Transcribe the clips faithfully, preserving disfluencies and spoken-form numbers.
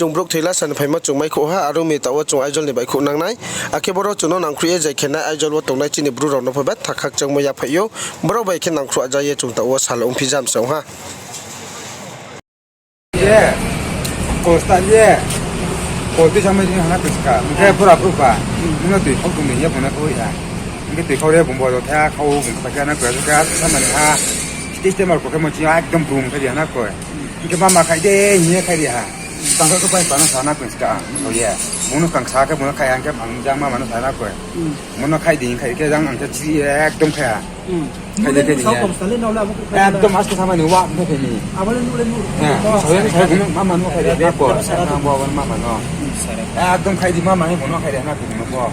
Chung brouh thoi lasa ni phaimo chung maikhouh ha, aro mi taoh wo chung Aizawl ni baihkhouh nangnai. Akhe boro chung no nangkhruh ye jai khe nai Aizawl wo tongnai chini Bru rao no pho betha khakchangmo yaphaih ou. Boro bai khe nangkhruh ja ye chung taoh wo sal ongphi jam se ong ha. Ye, kol start ye, kol tui samai tini hana koi ska. Hingkhe bura brouh ba, nung no tui khau tong ni ye bung no khau ya. Hingkhe tui khau re bung bo khe khau bung khe na koi khe samani ha. Stage temar kol khe mo chini ekdom brum khe di hana koi. Hingkhe mama khai de hing ye khai ri ha. Tangkha khe pai pa no sana koi ska. So ye, bung no kang sa khe bung no khai hingkhe ang jang mama no sana koi. Bung no khai di khai khe jang ang khe chiri ekdom khai ha. Khai de khe di ye. Ekdom aste samani wa bung khai ni. So ye sai bung no mama no khai de ko. Sa na bo bung mama no. Ekdom khai di mama ni bung no khai de na bung no bo.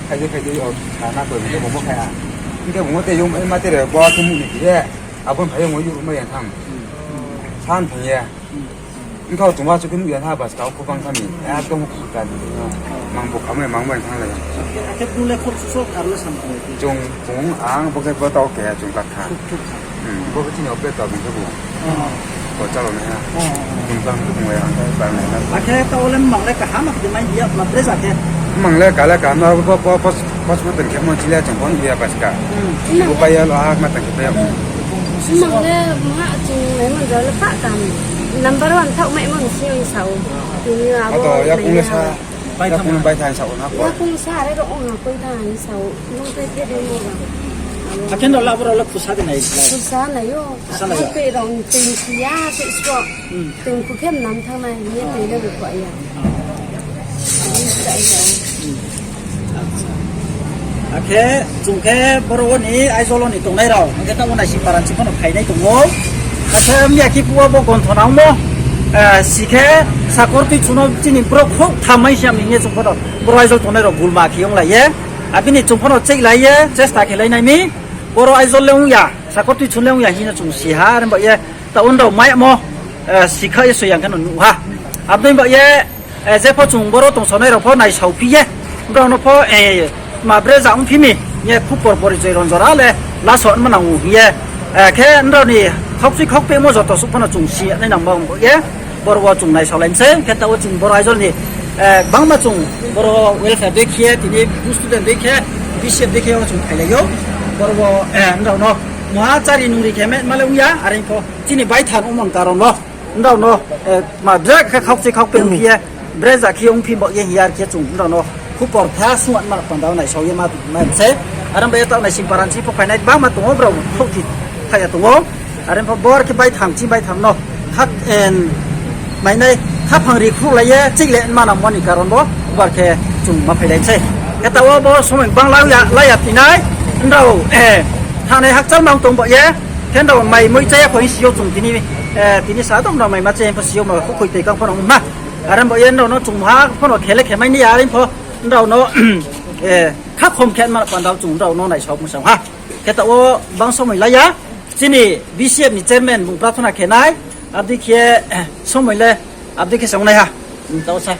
Khai de khai de o sana koi bung bo khai ha. Hingkhe bung no te yung ma te re bo khe mu ni ye. Abo phai yo mo yuru mai yang tham. San phai ye. Wngkha o chungma chukhe nuh ya na bus kau khubang kami. Ekdom khuka ni. Mang bo khamai mang bai thanglai. Akhe bung le khoroksa so karle sam khe. Chung, chung ang bo khe bo tau khe chung kakha. Thuk, thuk kha. Hmm, bo khe chini ope tau bung khe bo. Oh. Bo chalo nai ha. Oh. Bung bang bung ya ang khe bang nai na. Akhe tau le mang le kaham khe mai ya ma bre ja khe. Mang le kale kaham na bo, bo, bo, Post mortem khe mo chile chung phone ya paska. Hmm. Bo pai ya lo ha ma tang khe pai ya. Mang le ma chung le man jao le pa kam. Number one thaoh mai mang si ang sao. Tini abo ato ya kung le sa. Ya kung bai thang sao na ko. Ya kung sa re ro ong na koi thang sao. Nung pe pe de mo ba. Akheno la boro le khusa de nai. Khusa nai yo. Khusa nai yo. Pe rong pe si ya pe so. Hmm. Tengku khe mnam thangnai, hing ye tui le bukho ya. Acha. Akhe chung khe boro wo ni Aizawl wo ni tongnai rao, hing khe tamo naising paran si phano phainai tong ou. Akhe mya khe phuh wo bo gonthona ongmo, eh, si khe sakor tui chuno chini brouh khrouh thamai siam hing ye chung phano boro Aizawl tongnai rao bulma khe onglai ye. Abini chung phano cheihlai ye, chesta khe lai nai mi. Boro Aizawl le ong ya, sakor tui chun le ong ya hing ye chung si ha, are ba ye. Taoh nrao mai mo, eh, sikha ye soyang khe no nuh ha. Abdei ba ye, eh, jepho chung boro tongsonai rao pho naisao phi ye. Nrao no pho, eh, ma bre ja ong phi mi, ye khupor porichoi ron jora le, laso ma nang ou hing ye. Eh, khe nrao ni khaukchui khaukpemo joto suh pho no chung si nai nang ba ong ye. Boro wo chung naisao lai se, khe taoh wo chini boro Aizawl ni, eh, bangma chung boro welfare dei khe, tini student dei khe, B C F dei khe wo chung phailai ou. Boro wo, eh, nrao no, muha chari nungri khe me ma le ong ya, are pho. Chini baithan ongmang karon no, nrao no, eh, ma bre khe khaukchui khaukpe ong khe ye, bre ja khe ong phi bo ye hing ye are khe chung nrao no khupor tha sung ma panda naisao ye ma, ma se. Are ba ye taoh naising paran si pho phainai bangma tong ou, brao khrouh thi kha ya tong ou. Are pho bor khe baitham, chini baitham no, hak, en, mainai, khaphang ri khruh lai ye, chih le ma nang mo ni karon bo, bor khe chung ma phailai se. Khe taoh wo bo somoi bang la ya, la ya tinai, nrao, eh, thanai hakchal mang tong bo ye, khe nrao mai moi chaya kho hing si yo chung tini, eh, tini sa tong nrao mai ma chaya pho si yo ma khukhoi tei kang pho no ma. Are bo ye nrao no chung ha pho no khe le khe mai ni ya, are pho nrao no, eh, khakhom khe ma panda chung nrao no naisao msao ha. Khe taoh wo bang somoi la ya, chini B C F ni chairman bung prathona khe nai, abdei khe, eh, somoi le, abdei khe se ong nai ha. Hmm, taoh sa.